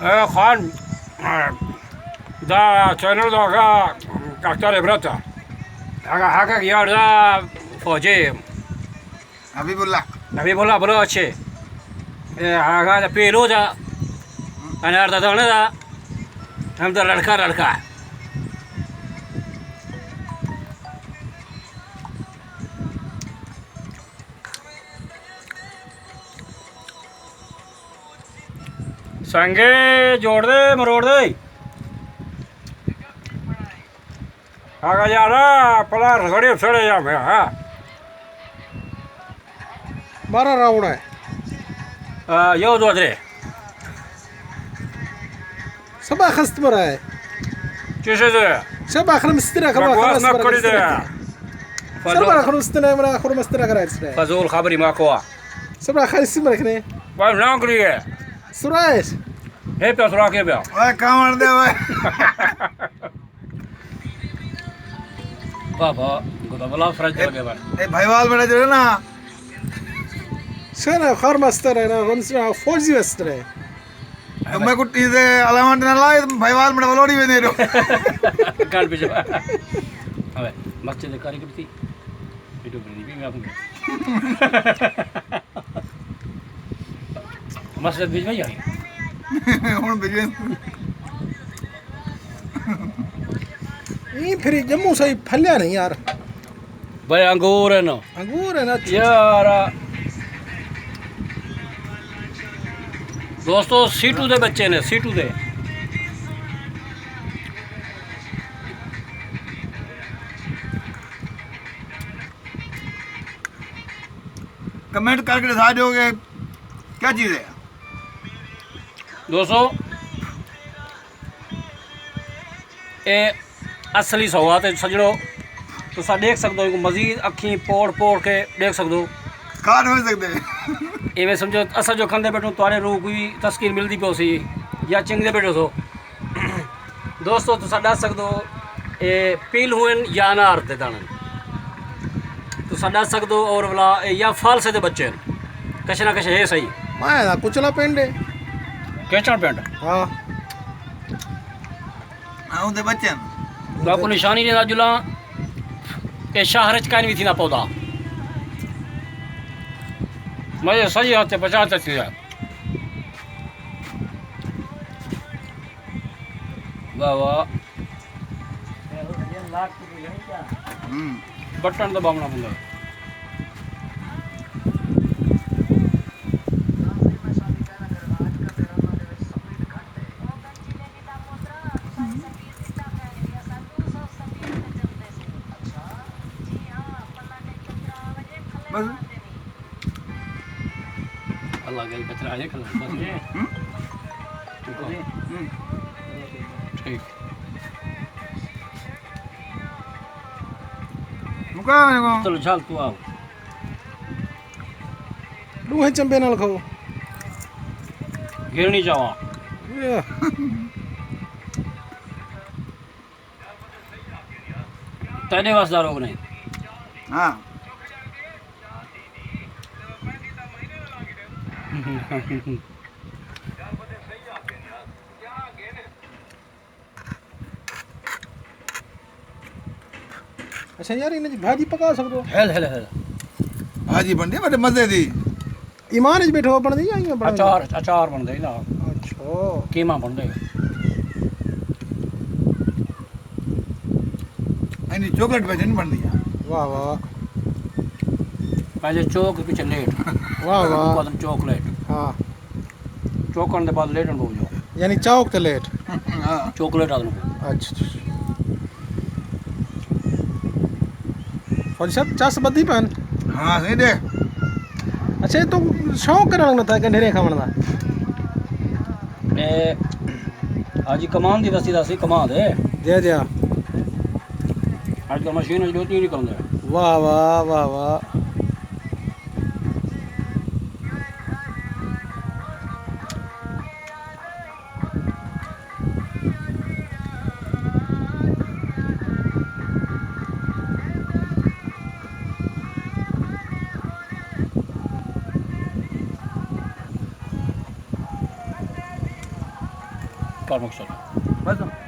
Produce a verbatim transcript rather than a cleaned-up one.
اے خان دا چینل دا آگا ڈاکٹر عبرت آگا حق یار دا فوجی حبیب اللہ۔ حبیب اللہ بلوچ اے آگا دا پیلو دا انار دا دانے دا ہم دا لڑکا لڑکا۔ سنگے جوڑ دے مروڑ دے۔ آگا یارا پلا رگڑے سڑے یا میں ہاں۔ بارہ راؤنڈ ہے۔ آ، یو دو درے۔ سبا خست مرا ہے۔ چیسے دے؟ سبا خرم سترا خبا بکواس خرم نہ سترا کری دے۔ خرم سترا۔ سبا خرم سترا مرا خرم سترا کرا ہے اس نے۔ فضول خبری ما کوا۔ سبا خرم سترا رکھنے۔ بس نہ کریے۔ سرائش۔ اے پیا سرا کے پیا۔ اوئے کاوݨ دے اوئے۔ بابا، گدا بلا فرج اے، لگے بار۔ اے بھائیوال میرا جو ہے نا۔ سر، خر مستر ہے نا، غم سے فوجی مستر ہے۔ تو میں کو ٹی دے علامت نہ لائے، بھائیوال میرا بلوڑی میں دے دو۔ کان پیچھے۔ اوئے، مسجد کاری کٹتی۔ ویڈیو بنی بھی میں آپ کو۔ مسجد وچ وئی آئی۔ ہݨ بھیڄے۔ ایں پھری ڄموں سہی پھلیا نہیں یار۔ بھائی انگور ہے نا۔ انگور ہے نا، اچھا۔ یار۔ دوستو، سیٹو دے بچے نے، سیٹو دے۔ کمنٹ کر کے ݙسا ݙیو کہ کیا چیز ہے۔ دوستو، اے اصلی سوات ہے سجڑو، تساں ݙیکھ سڳدو، ایکوں مزید اکھیں پوڑ پوڑ کے ݙیکھ سڳدو۔ کھا نہ سڳدے۔ ایویں سمجھو، اساں جو کھاندے ٻیٹھوں، تہاݙے روح کوئی تسکین ملدی پئی ہوسی یا چنگدے ٻیٹھو سو۔ دوستو، تساں ݙس سڳدو، اے پیل ہوئن یا انار دے داݨے۔ تساں ݙس سڳدو، اور ولا اے یا فالسے دے بچے ہن۔ کچھ نہ کچھ ہے صحیح۔ میں دا کچلا پنڈ ہے۔ کیچڑ پنڈ؟ ہاں۔ ہاں، اوندے بچے ہن۔ تہاکوں نشانی ݙیندا جلاں، اے شہر اچ کائنی وی تھیندا پودا۔ میں صحیح ہتھ تے پچاس تے تھیا۔ واہ واہ۔ ہوں۔ بٹن دباونا پوندا ہے۔ بس۔ اللہ گئی بچ رہا ہے کھلا، بس۔ ہوں؟ ٹھیک ہے۔ ہوں۔ ٹھیک۔ مکا ونے کو۔ چلو، چل تو آؤ۔ ݙوہیں چمبے نال کھاؤ۔ گرنی چاوا۔ یہ۔ تیݙے وس دا روگ نہیں۔ ہاں۔ اچھا یار، انہاں دی بھاجی پکا سڳدو؟ ہل، ہل، ہل۔ بھاجی بݨدی ہے وݙے مزے دی۔ ایمان اچ ٻیٹھو بݨدی یا ایویں بݨدی؟ اچار، اچار بݨدے نا۔ اچھا۔ قیمہ بݨدے۔ اینی چاکلیٹ وچ نہیں بݨدی ہے۔ واہ واہ۔ پہلے چوک پچھے لیٹ۔ واہ واہ۔ بعد چاکلیٹ۔ ہاں۔ چوکݨ دے بعد لیٹݨ پو جو۔ یعنی چوک تے لیٹ۔ ہاں۔ چاکلیٹ آدھن کو۔ اچھا، اچھا۔ فوجی صاحب، چس بدھی پن؟ ہاں، صحیح دے۔ اچھا، یہ تو شوق کرن لگا تھا گنڈھیرے کھاوݨ دا؟ اے، اڄ کمان دی وسی دا سی، کمان دے۔ جی، جی۔ اڄ تو مشین وچ ݙوتی نہیں کریندے۔ واہ، واہ، واہ، واہ۔ کار مقصد۔ بس۔